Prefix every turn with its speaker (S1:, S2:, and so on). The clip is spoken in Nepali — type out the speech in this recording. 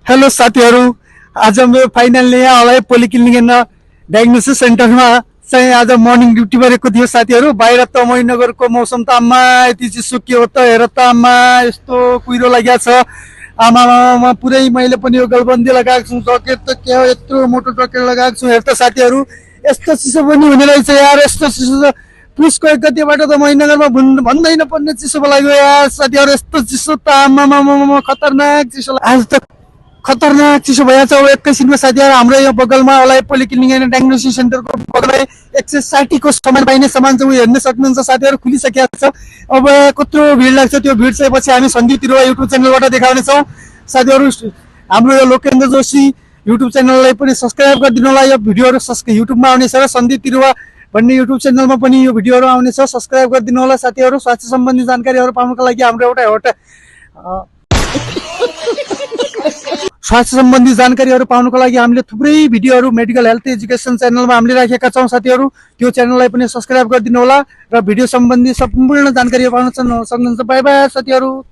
S1: हेलो साथीहरू, आज म फाइनल्ली यहाँ हलाइ पोलिक्लिनिक एन्ड डायग्नोसिस सेन्टरमा चाहिँ आज मर्निङ ड्युटी गरेको थियो साथीहरू। बाहिर त मणिनगरको मौसम त आम्मा यति चिसो के हो त, हेर त आम्मा यस्तो कुहिरो लागेको छ आमामा। पुरै मैले पनि यो गलबन्दी लगाएको छु, जकेट त के हो यत्रो मोटो जकेट लगाएको छु। हेर त साथीहरू, यस्तो चिसो पनि हुने रहेछ यार। यस्तो चिसो त पुसको एक गतिबाट त मणिनगरमा भन्दै नपर्ने चिसो लाग्यो यार साथीहरू। यस्तो चिसो त आमामा खतरनाक चिसो। आज त खतरनाक चिसो भइहाल्छ। अब एकैछिनमा साथीहरू हाम्रो यो बगलमा होला पोलिक्लिनिक एन्ड डायग्नोसिस सेन्टरको बगलमा 160 को सामान पाइने सामान चाहिँ हेर्न सक्नुहुन्छ साथीहरू, खुलिसकेको छ। अब कत्रो भिड लाग्छ, त्यो भिड चाहिँ पछि हामी सन्दीप तिरुवा युट्युब च्यानलबाट देखाउनेछौँ साथीहरू। हाम्रो यो लोकेन्द्र जोशी युट्युब च्यानललाई पनि सब्सक्राइब गरिदिनु होला। यो भिडियोहरू युट्युबमा आउनेछ र सन्दीप तिरुवा भन्ने युट्युब च्यानलमा पनि यो भिडियोहरू आउनेछ, सब्सक्राइब गरिदिनु होला साथीहरू। स्वास्थ्य सम्बन्धी जानकारीहरू पाउनको लागि हाम्रो स्वास्थ्य सम्बन्धी जानकारीहरू पाउनको लागि हामीले थुप्रै भिडियोहरू मेडिकल हेल्थ एजुकेसन च्यानलमा हामीले राखेका छौँ साथीहरू। त्यो च्यानललाई पनि सब्सक्राइब गरिदिनु होला र भिडियो सम्बन्धी सम्पूर्ण जानकारी पाउन सक्नुहुन्छ। बाई बाई साथीहरू।